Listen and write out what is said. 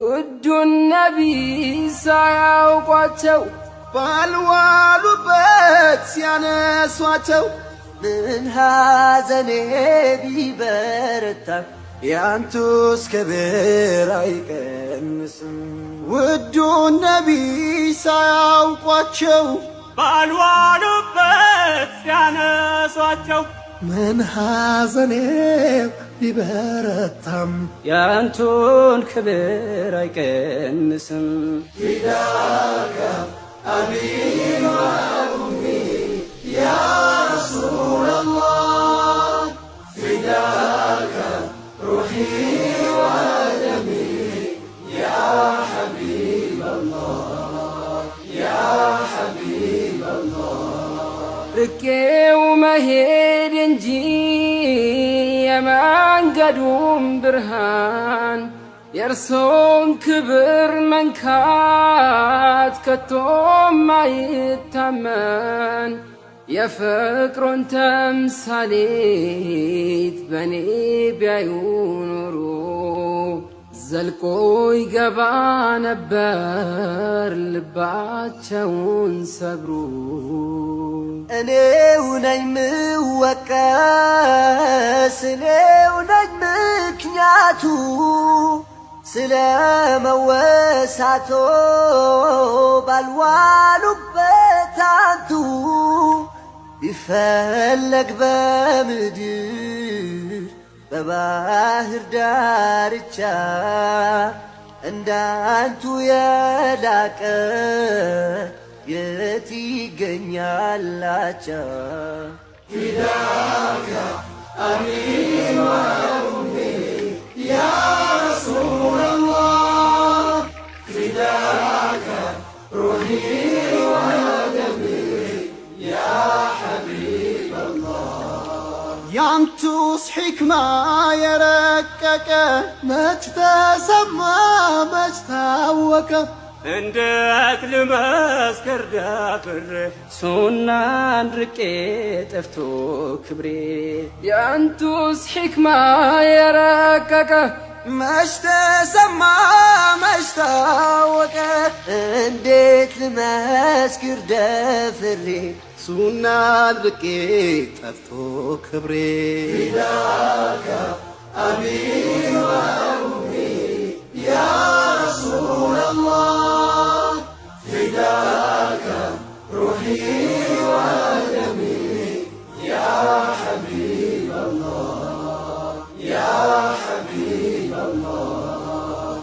ውዱን ነቢ ሳያውቋቸው ባልዋሉበት ሲያነሷቸው ምን ሐዘኔ ቢበረታ ያንቱስ ክብር አይቀንስም። ውዱን ነቢ ሳያውቋቸው ባልዋሉበት ሲያነሷቸው ምን ሐዘኔ ቢበረታም ያንቱን ክብር አይቀንስም። فداك أبي وأمي يا رسول الله فداك روحي ودمي يا حبيب الله يا حبيب الله። ርቄው መሄድ እንጂ የመንገዱን ብርሃን የእርሶን ክብር መንካት ከቶም አይታመን። የፍቅሮን ተምሳሌት በኔ ቢያዩ ኖሮ ዘልቆ ይገባ ነበር ልባቸውን ሰብሮ። እኔው ነኝ ምወቀስ፣ እኔው ነኝ ምክንያቱ ስለ መወሳቶ ባልዋሉበት አንቱ ቢፈለግ በምድር በባህር ዳርቻ እንዳንቱ የላቀ የት ይገኛላቻ? فداك أبي وأمي يا رسول الله فداك روحي ودمي يا حبيب الله። ያንቱስ ሕክማ የረቀቀ መች ተሰማ መች ታወቀ? እንዴት ልመስክር ደፍሬ ሱናን ርቄ ጠፍቶ ክብሬ? የአንቱስ ሕክማ የረቀቀ መች ተሰማ መች ታወቀ? እንዴት ልመስክር ደፍሬ ሱናን ርቄ ጠፍቶ ክብሬ? فداك أبي وأمي يا رسول الله فداك روحي ودمي يا حبيب الله يا حبيب الله።